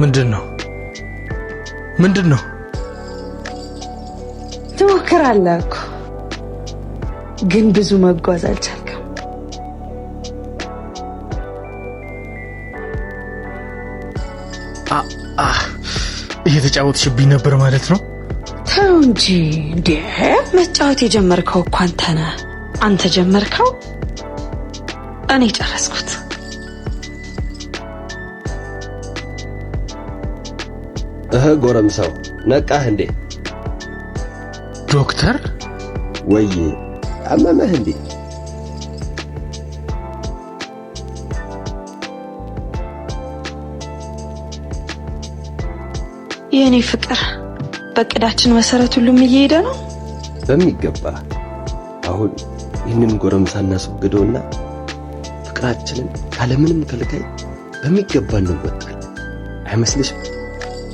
ምንድን ነው? ምንድን ነው? ትሞክራለህ እኮ ግን ብዙ መጓዝ አልቻልክም። እየተጫወትሽብኝ ነበር ማለት ነው? ተው እንጂ እንዴ! መጫወት የጀመርከው እኮ አንተ ነህ። አንተ ጀመርከው፣ እኔ ጨረስኩት። እህ ጎረምሳው ነቃህ እንዴ? ዶክተር ወይ አመመህ እንዴ? የእኔ ፍቅር በእቅዳችን መሰረት ሁሉም እየሄደ ነው። በሚገባ። አሁን ይህንን ጎረምሳ እናስወግደውና ፍቅራችንን ካለምንም ከልካይ በሚገባ እንወጣለን። አይመስልሽም?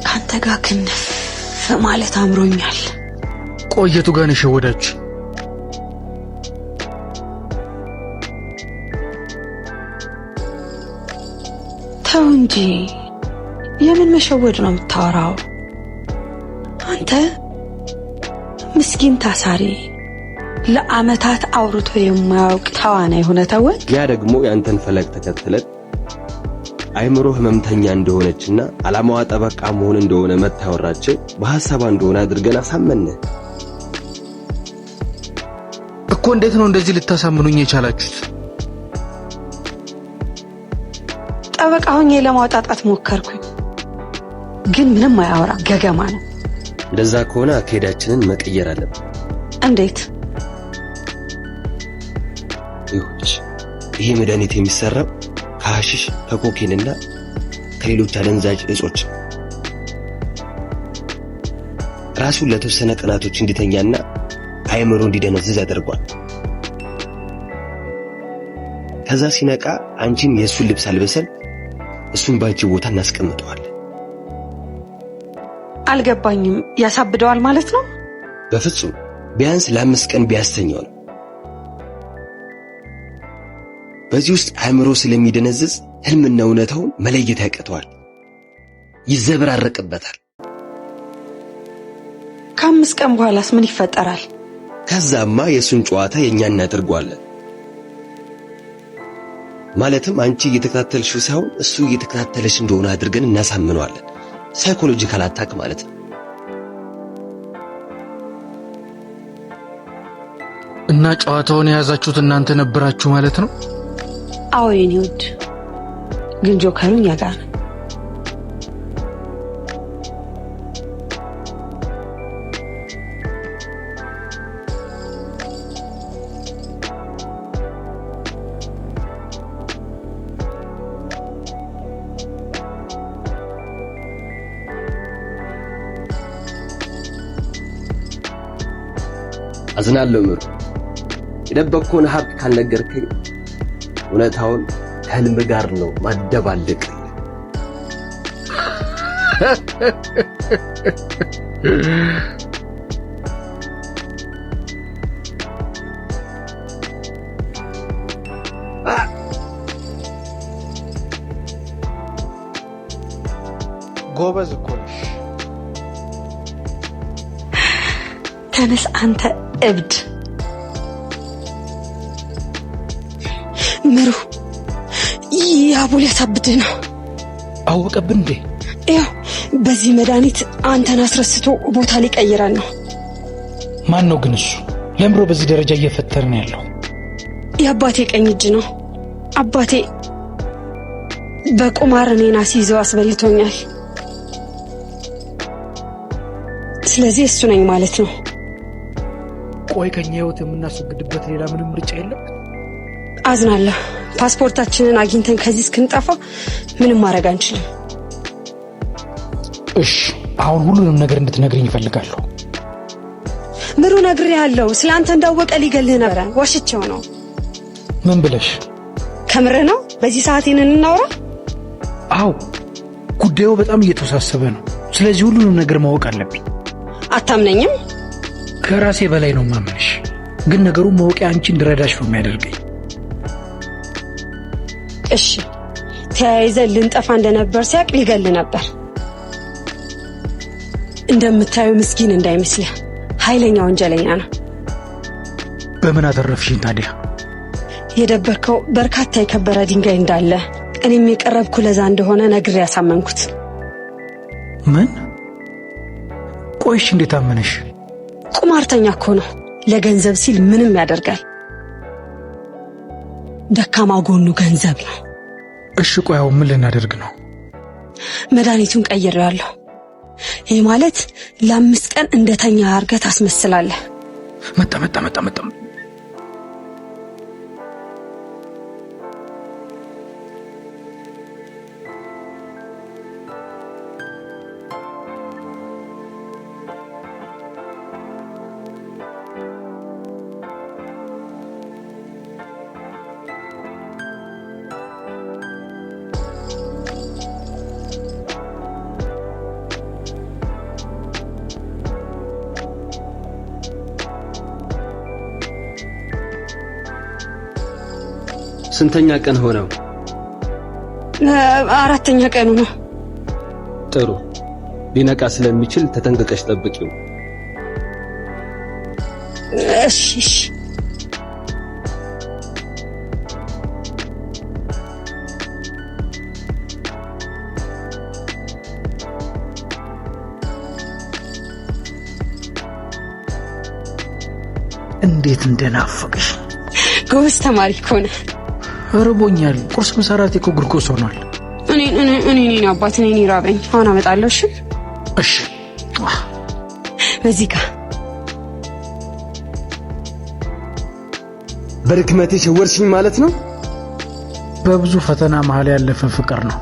ከአንተ ጋር ክንፍ ማለት አምሮኛል። ቆየቱ ጋር ነው የሸወዳችሁ? ተው እንጂ የምን መሸወድ ነው የምታወራው? አንተ ምስኪን ታሳሪ፣ ለአመታት አውርቶ የማያውቅ ተዋናይ ሆነ ተወን። ያ ደግሞ ያንተን ፈለግ ተከትለን አይምሮ ህመምተኛ እንደሆነችና ዓላማዋ ጠበቃ መሆን እንደሆነ መታወራችን በሐሳቧ እንደሆነ አድርገን አሳመነ እኮ። እንዴት ነው እንደዚህ ልታሳምኑኝ የቻላችሁት? ጠበቃ ሆኜ ለማውጣጣት ሞከርኩኝ፣ ግን ምንም አያወራ ገገማ ነው። እንደዛ ከሆነ አካሄዳችንን መቀየር አለብን። እንዴት? ይኸውልሽ ይሄ መድኃኒት የሚሰራው ከሐሽሽ ከኮኬንና ከሌሎች አደንዛዥ እጾች ራሱን ለተወሰነ ቀናቶች እንዲተኛና አእምሮ እንዲደነዝዝ ያደርጓል። ከዛ ሲነቃ አንቺን የእሱን ልብስ አልበሰን እሱን በአንቺ ቦታ እናስቀምጠዋለን። አልገባኝም። ያሳብደዋል ማለት ነው? በፍጹም ቢያንስ ለ5 ቀን ቢያስተኛው ነው። በዚህ ውስጥ አእምሮ ስለሚደነዝዝ ህልምና እውነታውን መለየት ያቅተዋል፣ ይዘበራረቅበታል። ከ5 ቀን በኋላስ ምን ይፈጠራል? ከዛማ የእሱን ጨዋታ የእኛ እናደርገዋለን። ማለትም አንቺ እየተከታተልሽው ሳይሆን እሱ እየተከታተለሽ እንደሆነ አድርገን እናሳምነዋለን። Psychological attack ማለት ነው። እና ጨዋታውን የያዛችሁት እናንተ ነበራችሁ ማለት ነው? አዎ የኔ ውድ፣ ግን ጆከሩ እኛ ጋር ነው። አዝናለሁ ምሩ። የደበቅከውን ሀብት ካልነገርከኝ እውነታውን ከህልም ጋር ነው ማደባለቅ። ጎበዝ እኮ ነሽ። ተነስ አንተ እብድ። ምሩ ያቡ ሊያሳብድህ ነው። አወቀብን እንዴ? ያው በዚህ መድኃኒት አንተን አስረስቶ ቦታ ሊቀይረን ነው። ማን ነው ግን እሱ? ለምሮ በዚህ ደረጃ እየፈተርን ያለው? የአባቴ ቀኝ እጅ ነው። አባቴ በቁማር እኔን አስይዘው አስበልቶኛል። ስለዚህ እሱ ነኝ ማለት ነው። ቆይ ከኛ ህይወት የምናስወግድበት ሌላ ምንም ምርጫ የለም? አዝናለሁ። ፓስፖርታችንን አግኝተን ከዚህ እስክንጠፋ ምንም ማድረግ አንችልም። እሺ፣ አሁን ሁሉንም ነገር እንድትነግርኝ እፈልጋለሁ። ምሩ ነግሬሃለሁ። ስለ አንተ እንዳወቀ ሊገልህ ነበረ። ዋሽቼው ነው። ምን ብለሽ? ከምርህ ነው? በዚህ ሰዓት ይህንን እናውራ? አዎ፣ ጉዳዩ በጣም እየተወሳሰበ ነው። ስለዚህ ሁሉንም ነገር ማወቅ አለብኝ። አታምነኝም? ከራሴ በላይ ነው ማመንሽ፣ ግን ነገሩን ማወቂያ አንቺ እንድረዳሽ ነው የሚያደርገኝ። እሺ፣ ተያይዘን ልንጠፋ እንደነበር ሲያቅ ሊገል ነበር። እንደምታየው ምስኪን እንዳይመስልህ፣ ኃይለኛ ወንጀለኛ ነው። በምን አተረፍሽኝ ታዲያ? የደበርከው በርካታ የከበረ ድንጋይ እንዳለ እኔም የቀረብኩ ለዛ እንደሆነ ነግሬ ያሳመንኩት። ምን? ቆይሽ እንዴት አመነሽ? ቁማርተኛ እኮ ነው። ለገንዘብ ሲል ምንም ያደርጋል። ደካማ ጎኑ ገንዘብ ነው። እሺ ቆይ አሁን ምን ልናደርግ ነው? መድኃኒቱን ቀይሬዋለሁ። ይህ ማለት ለ5 ቀን እንደተኛ አድርገህ ታስመስላለህ። መጣ መጣ መጣ መጣ። ስንተኛ ቀን ሆነው? 4ኛ ቀኑ ነው። ጥሩ። ሊነቃ ስለሚችል ተጠንቅቀሽ ጠብቂው። እሺ እሺ። እንዴት እንደናፈቅሽ! ጎበዝ ተማሪ እኮ ነህ። እርቦኛል። ቁርስ ምሰራት እኮ ግልኮስ ሆኗል። እኔ እኔ እኔ እኔ አባት እኔ ራበኝ። አሁን አመጣለሁ። እሺ እሺ። በዚህ ጋር በድክመቴ ሸወርሽኝ ማለት ነው። በብዙ ፈተና መሃል ያለፈ ፍቅር ነው።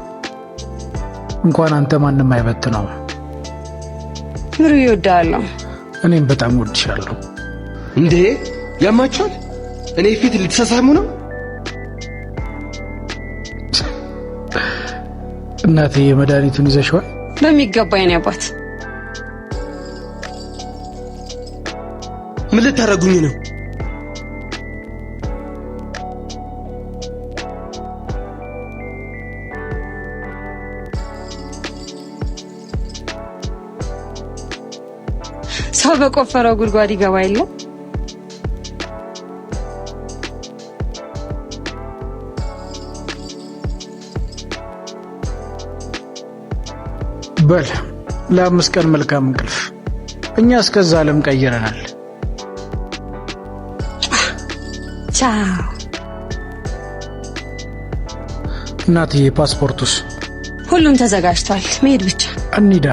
እንኳን አንተ ማንም አይበትነውም። ምሩ ይወዳለሁ። እኔም በጣም እወድሻለሁ። እንዴ ያማችኋል? እኔ ፊት ልትሳሳሙ ነው? እናቴ የመድኃኒቱን ይዘሽዋል? በሚገባ የኔ አባት። ምን ልታረጉኝ ነው? ሰው በቆፈረው ጉድጓድ ይገባ የለ? በል ለ5 ቀን መልካም እንቅልፍ። እኛ እስከዛ ዓለም ቀይረናል። ቻው እናትዬ። ፓስፖርቱስ? ሁሉም ተዘጋጅቷል። መሄድ ብቻ። እንሂዳ።